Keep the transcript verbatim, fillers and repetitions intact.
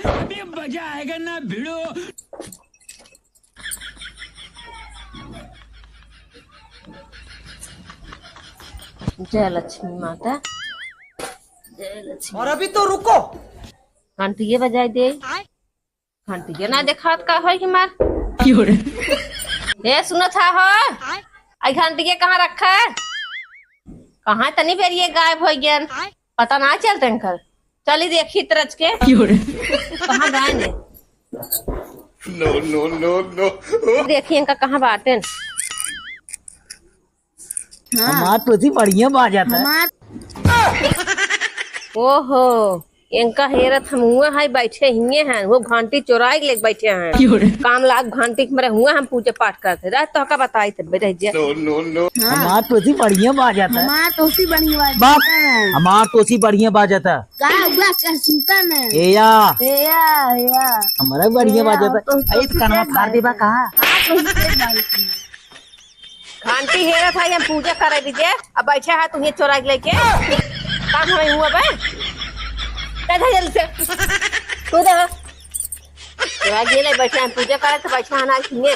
अभी मजा आएगा ना भिड़ो। जय लक्ष्मी माता, जय लक्ष्मी। और अभी तो रुको। घंटिये बजाई दे। घंटिये ना देखात का होई हमार। क्यों रे? ए, सुनत हा हो? आई घंटिये कहाँ रखा है? कहाँ तनी बेरिये गायब होइ गयन? पता ना चलत इनकर। चली देखी तरच के। क्यों रे? कहाँ गए ने? No, no, no, no। देखी इनका कहाँ बाटेन। हाँ। हमार तो उसी बढ़िया बाजत है। हमार ओहो, इनका हेरत हम हुआ है, बैठे हिये हैं, वो घंटी चोराई के लेके बैठे हैं। क्यों रे? काम लाग घंटी के मरे हुआ हम पूजा पाठ करते रह, तो का बताई थे बेटा जे। No, no, no। हाँ। हमार तो उसी बढ़िया बाजत है। हमार तो उसी बढ़िया बाजत बाप, है। हमार तो उसी बढ़िया बाजत है। का हुआ का सुनता नहीं? ए या। ए या, ए या। हमारा बढ़िया ए या, बाजत है। तो अरे, तो कनवा फाड़ देबा का? हाँ, तो उसी बाजत है। घंटी हेरत है, हम पूजा करे दीजिए। अब बैठे है, तुम्हें चोरा के लेके। काम हमें हुआ बे? दे दे जल्दी से। तू दे। चोरा के ले बैठे हैं, पूजा करे तो बैठे हैं ना, सुनिए।